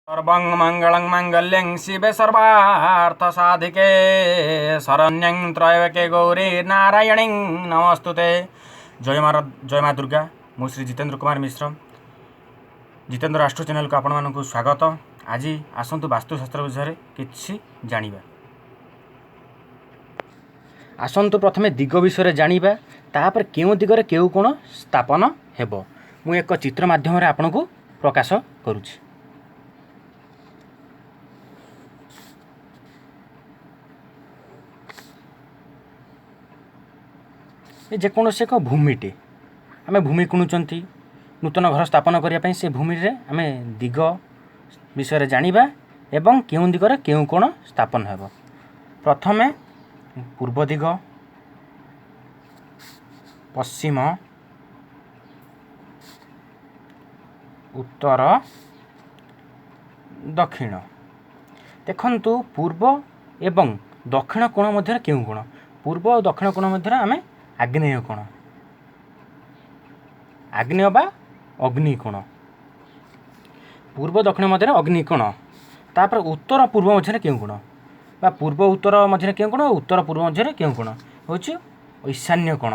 ସର୍ବଂ ମଙ୍ଗଳଂ ମାଙ୍ଗଲ୍ୟଂ ଶିବେ ସର୍ବାର୍ଥ ସାଧିକେ ଶରଣ୍ୟଂ ତ୍ରୟକେ ଗୌରୀ ନାରାୟଣୀଂ ନମସ୍ତୁତେ। ଜୟ ମା, ଜୟ ମା ଦୁର୍ଗା। ମୁଁ ଶ୍ରୀ ଜିତେନ୍ଦ୍ର କୁମାର ମିଶ୍ର, ଜିତେନ୍ଦ୍ର ଆଷ୍ଟ୍ରୋ ଚ୍ୟାନେଲକୁ ଆପଣମାନଙ୍କୁ ସ୍ୱାଗତ। ଆଜି ଆସନ୍ତୁ ବାସ୍ତୁଶାସ୍ତ୍ର ବିଷୟରେ କିଛି ଜାଣିବା। ଆସନ୍ତୁ ପ୍ରଥମେ ଦିଗ ବିଷୟରେ ଜାଣିବା, ତାପରେ କେଉଁ ଦିଗରେ କେଉଁ କୋଣ ସ୍ଥାପନ ହେବ ମୁଁ ଏକ ଚିତ୍ର ମାଧ୍ୟମରେ ଆପଣଙ୍କୁ ପ୍ରକାଶ କରୁଛି। ଏ ଯେକୌଣସି ଏକ ଭୂମିଟେ ଆମେ ଭୂମି କିଣୁଛନ୍ତି ନୂତନ ଘର ସ୍ଥାପନ କରିବା ପାଇଁ, ସେ ଭୂମିରେ ଆମେ ଦିଗ ବିଷୟରେ ଜାଣିବା ଏବଂ କେଉଁ ଦିଗରେ କେଉଁ କୋଣ ସ୍ଥାପନ ହେବ। ପ୍ରଥମେ ପୂର୍ବ ଦିଗ, ପଶ୍ଚିମ, ଉତ୍ତର, ଦକ୍ଷିଣ। ଦେଖନ୍ତୁ, ପୂର୍ବ ଏବଂ ଦକ୍ଷିଣ କୋଣ ମଧ୍ୟରେ କେଉଁ କୋଣ? ପୂର୍ବ ଆଉ ଦକ୍ଷିଣ କୋଣ ମଧ୍ୟରେ ଆମେ ଆଗ୍ନେୟ କୋଣ, ଆଗ୍ନେୟ ବା ଅଗ୍ନିକୋଣ। ପୂର୍ବ ଦକ୍ଷିଣ ମଧ୍ୟରେ ଅଗ୍ନିକୋଣ। ତାପରେ ଉତ୍ତର ପୂର୍ବ ମଧ୍ୟରେ କେଉଁ କୋଣ, ବା ପୂର୍ବ ଉତ୍ତର ମଧ୍ୟରେ କେଉଁ କୋଣ, ଉତ୍ତର ପୂର୍ବ ମଧ୍ୟରେ କେଉଁ କୋଣ ହେଉଛି ଐଶାନ୍ୟ କୋଣ।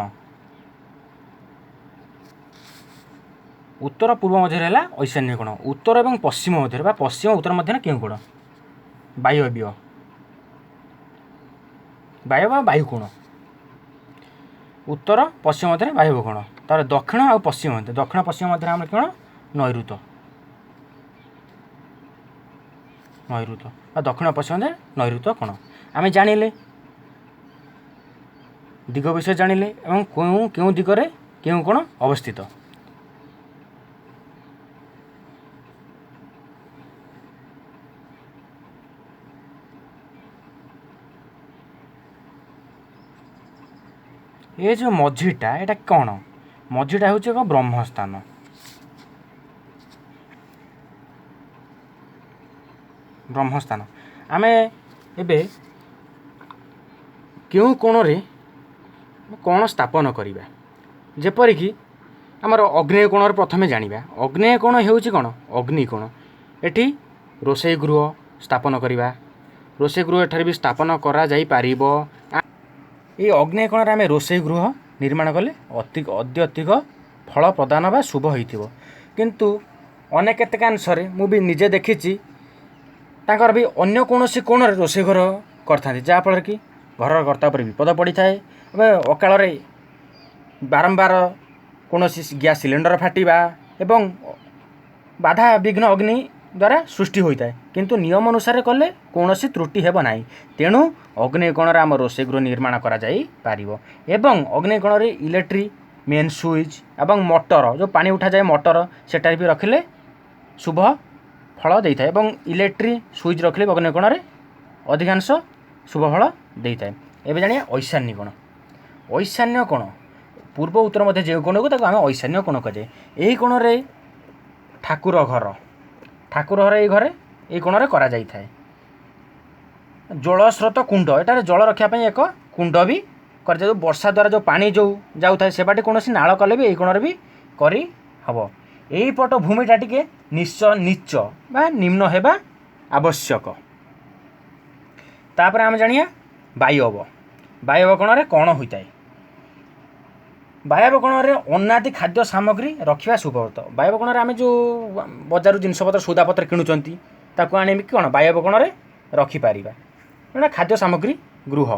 ଉତ୍ତର ପୂର୍ବ ମଧ୍ୟରେ ହେଲା ଐଶାନ୍ୟ କୋଣ। ଉତ୍ତର ଏବଂ ପଶ୍ଚିମ ମଧ୍ୟରେ ବା ପଶ୍ଚିମ ଉତ୍ତର ମଧ୍ୟରେ କେଉଁ କୋଣ? ବାୟବ୍ୟ, ବାୟୁ ବା ବାୟୁ କୋଣ। ଉତ୍ତର ପଶ୍ଚିମ ମଧ୍ୟରେ ବାୟୁ କୋଣ। ତାପରେ ଦକ୍ଷିଣ ଆଉ ପଶ୍ଚିମ ମଧ୍ୟରେ, ଦକ୍ଷିଣ ପଶ୍ଚିମ ମଧ୍ୟରେ ଆମର କ'ଣ? ନୈଋତ, ନୈଋତ ବା ଦକ୍ଷିଣ ପଶ୍ଚିମ ମଧ୍ୟରେ ନୈଋତ କୋଣ। ଆମେ ଜାଣିଲେ ଦିଗ ବିଷୟ ଜାଣିଲେ ଏବଂ କେଉଁ କେଉଁ ଦିଗରେ କେଉଁ କୋଣ ଅବସ୍ଥିତ। ଏ ଯେଉଁ ମଝିଟା, ଏଇଟା କ'ଣ? ମଝିଟା ହେଉଛି ଏକ ବ୍ରହ୍ମସ୍ଥାନ। ବ୍ରହ୍ମସ୍ଥାନ। ଆମେ ଏବେ କେଉଁ କୋଣରେ କ'ଣ ସ୍ଥାପନ କରିବା, ଯେପରିକି ଆମର ଅଗ୍ନେୟ କୋଣରେ ପ୍ରଥମେ ଜାଣିବା। ଅଗ୍ନେୟ କୋଣ ହେଉଛି କ'ଣ? ଅଗ୍ନିକୋଣ। ଏଠି ରୋଷେଇ ଗୃହ ସ୍ଥାପନ କରିବା। ରୋଷେଇ ଗୃହ ଏଠାରେ ବି ସ୍ଥାପନ କରାଯାଇପାରିବ। ଏଇ ଅଗ୍ନେୟ କୋଣରେ ଆମେ ରୋଷେଇ ଗୃହ ନିର୍ମାଣ କଲେ ଅତି ଅତ୍ୟଧିକ ଫଳ ପ୍ରଦାନ ବା ଶୁଭ ହୋଇଥିବ। କିନ୍ତୁ ଅନେକ କେତେକାଂଶରେ ମୁଁ ବି ନିଜେ ଦେଖିଛି, ତାଙ୍କର ବି ଅନ୍ୟ କୌଣସି କୋଣରେ ରୋଷେଇ ଘର କରିଥାନ୍ତି, ଯାହାଫଳରେ କି ଘରର କର୍ତ୍ତା ଉପରେ ବିପଦ ପଡ଼ିଥାଏ ଏବଂ ଅକାଳରେ ବାରମ୍ବାର କୌଣସି ଗ୍ୟାସ୍ ସିଲିଣ୍ଡର ଫାଟିବା ଏବଂ ବାଧା ବିଘ୍ନ ଅଗ୍ନି ଦ୍ୱାରା ସୃଷ୍ଟି ହୋଇଥାଏ। କିନ୍ତୁ ନିୟମ ଅନୁସାରେ କଲେ କୌଣସି ତ୍ରୁଟି ହେବ ନାହିଁ। ତେଣୁ ଅଗ୍ନେୟ କୋଣରେ ଆମ ରୋଷେଇ ଗୃହ ନିର୍ମାଣ କରାଯାଇପାରିବ ଏବଂ ଅଗ୍ନେୟ କୋଣରେ ଇଲେକ୍ଟ୍ରିକ୍ ମେନ୍ ସୁଇଚ୍ ଏବଂ ମଟର, ଯେଉଁ ପାଣି ଉଠାଯାଏ ମଟର, ସେଟାରେ ବି ରଖିଲେ ଶୁଭ ଫଳ ଦେଇଥାଏ ଏବଂ ଇଲେକ୍ଟ୍ରିକ୍ ସୁଇଚ୍ ରଖିଲେ ବି ଅଗ୍ନେୟ କୋଣରେ ଅଧିକାଂଶ ଶୁଭ ଫଳ ଦେଇଥାଏ। ଏବେ ଜାଣିବା ଐଶାନ୍ୟ କୋଣ। ଐଶାନ୍ୟ କୋଣ ପୂର୍ବ ଉତ୍ତର ମଧ୍ୟ ଯେଉଁ କୋଣକୁ ତାକୁ ଆମେ ଐଶାନ୍ୟ କୋଣ କୁହାଯାଏ। ଏହି କୋଣରେ ଠାକୁର ଘର, ଠାକୁର ଘର ଏଇ ଘରେ ଏଇ କୋଣରେ କରାଯାଇଥାଏ। ଜଳସ୍ରୋତ କୁଣ୍ଡ, ଏଠାରେ ଜଳ ରଖିବା ପାଇଁ ଏକ କୁଣ୍ଡ ବି କରାଯାଏ। ବର୍ଷା ଦ୍ୱାରା ଯେଉଁ ପାଣି ଯେଉଁ ଯାଉଥାଏ ସେ ବାଟେ କୌଣସି ନାଳ କଲେ ବି ଏଇ କୋଣରେ ବି କରି ହେବ। ଏଇପଟ ଭୂମିଟା ଟିକେ ନିଚ ବା ନିମ୍ନ ହେବା ଆବଶ୍ୟକ। ତାପରେ ଆମେ ଜାଣିବା ବାୟବ। ବାୟବ କୋଣରେ କ'ଣ ହୋଇଥାଏ? ବାୟବ କୋଣରେ ଅନାଦି ଖାଦ୍ୟ ସାମଗ୍ରୀ ରଖିବା ଶୁଭବ୍ରତ। ବାୟବ କୋଣରେ ଆମେ ଯେଉଁ ବଜାରରୁ ଜିନିଷପତ୍ର ସଉଦାପତ୍ର କିଣୁଛନ୍ତି ତାକୁ ଆଣିକି କ'ଣ ବାୟବ କୋଣରେ ରଖିପାରିବା। ଏଇଟା ଖାଦ୍ୟ ସାମଗ୍ରୀ ଗୃହ,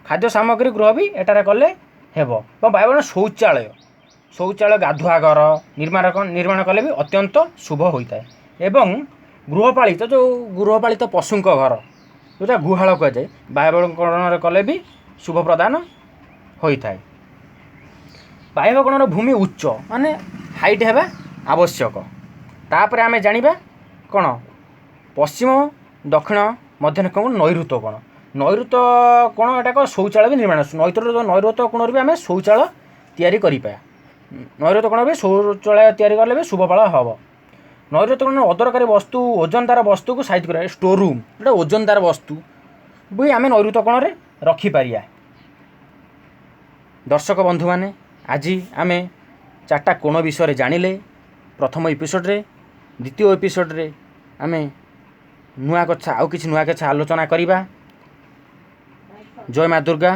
ଖାଦ୍ୟ ସାମଗ୍ରୀ ଗୃହ ବି ଏଠାରେ କଲେ ହେବ। ଏବଂ ବାୟବ କୋଣ ଶୌଚାଳୟ, ଶୌଚାଳୟ ଗାଧୁଆ ଘର ନିର୍ମାଣ କଲେ ବି ଅତ୍ୟନ୍ତ ଶୁଭ ହୋଇଥାଏ। ଏବଂ ଗୃହପାଳିତ, ଯେଉଁ ଗୃହପାଳିତ ପଶୁଙ୍କ ଘର ଯେଉଁଟା ଗୁହାଳ କୁହାଯାଏ, ବାୟବ କୋଣରେ କଲେ ବି ଶୁଭ ପ୍ରଦାନ ହୋଇଥାଏ। ବାୟବ କୋଣର ଭୂମି ଉଚ୍ଚ ମାନେ ହାଇଟ୍ ହେବା ଆବଶ୍ୟକ। ତାପରେ ଆମେ ଜାଣିବା କ'ଣ ପଶ୍ଚିମ ଦକ୍ଷିଣ ମଧ୍ୟରେ କ'ଣ ନୈଋତ କୋଣ। ନୈଋତ କୋଣ ଏଟା ଏକ ଶୌଚାଳୟ ବି ନିର୍ମାଣ। ନୈଋତ କୋଣରେ ବି ଆମେ ଶୌଚାଳୟ ତିଆରି କରିପାରିବା। ନୈଋତ କୋଣରେ ବି ଶୌଚାଳୟ ତିଆରି କଲେ ବି ଶୁଭଫଳ ହେବ। ନୈଋତ କୋଣ ଅଦରକାରୀ ବସ୍ତୁ, ଓଜନଦାର ବସ୍ତୁକୁ ସାଇଜ୍ କରିବା, ଷ୍ଟୋର ରୁମ୍ ଏଇଟା ଓଜନଦାର ବସ୍ତୁ ବି ଆମେ ନୈଋତ କୋଣରେ ରଖିପାରିବା। ଦର୍ଶକ ବନ୍ଧୁମାନେ, ଆଜି ଆମେ ଚାରିଟା କୋଣ ବିଷୟରେ ଜାଣିଲେ ପ୍ରଥମ ଏପିସୋଡ଼ରେ। ଦ୍ୱିତୀୟ ଏପିସୋଡ଼ରେ ଆମେ ନୂଆ କଥା, ଆଉ କିଛି ନୂଆ କଥା ଆଲୋଚନା କରିବା। ଜୟ ମା ଦୁର୍ଗା।